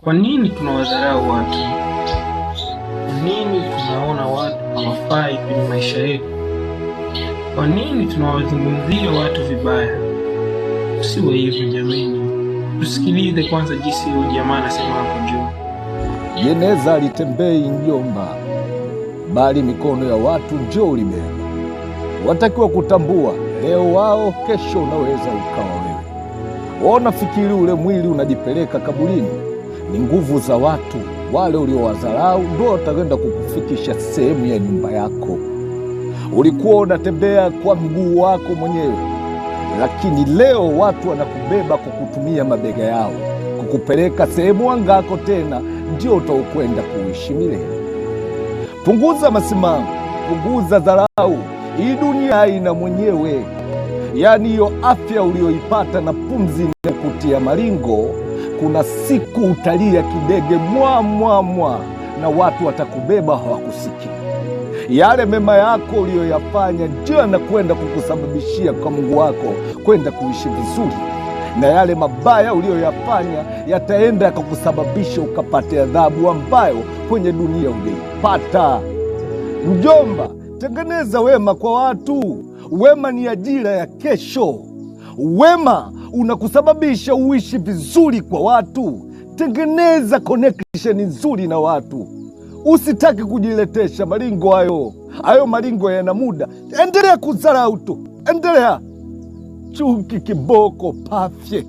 Kwa nini tunawadharau watu? Kwa nini tunaona watu hawafai kwenye maisha yetu? Kwa nini tunawazungumzia watu vibaya? Usiwe hivyo jamani. Tusikilize kwanza jinsi huyu jamaa anasema hapo juu. Jeneza litembei mjomba, bali mikono ya watu njo ulibeba. Watakiwa kutambua leo wao, kesho unaweza ukawa wewe. Ona, fikiri ule mwili unajipeleka kaburini, ni nguvu za watu wale uliowadharau ndo watakwenda kukufikisha sehemu ya nyumba yako. Ulikuwa unatembea kwa mguu wako mwenyewe, lakini leo watu wanakubeba kwa kutumia mabega yao kukupeleka sehemu angako tena ndio utaokwenda kuishi milele. Punguza masimango, punguza dharau. Hii dunia haina mwenyewe. Yaani hiyo afya uliyoipata na pumzi inayokutia maringo, kuna siku utalia kidege mwa mwa mwa, na watu watakubeba hawakusikia. Yale mema yako uliyoyafanya ndio yanakwenda kukusababishia kwa Mungu wako kwenda kuishi vizuri, na yale mabaya uliyoyafanya yataenda yakakusababisha ukapate adhabu ambayo kwenye dunia ungeipata. Mjomba, tengeneza wema kwa watu. Wema ni ajira ya kesho. Wema unakusababisha uishi vizuri kwa watu. Tengeneza connection nzuri na watu. Usitaki kujiletesha maringo hayo. Hayo maringo yana muda. Endelea kudharau tu, endelea. Chuki kiboko pafye.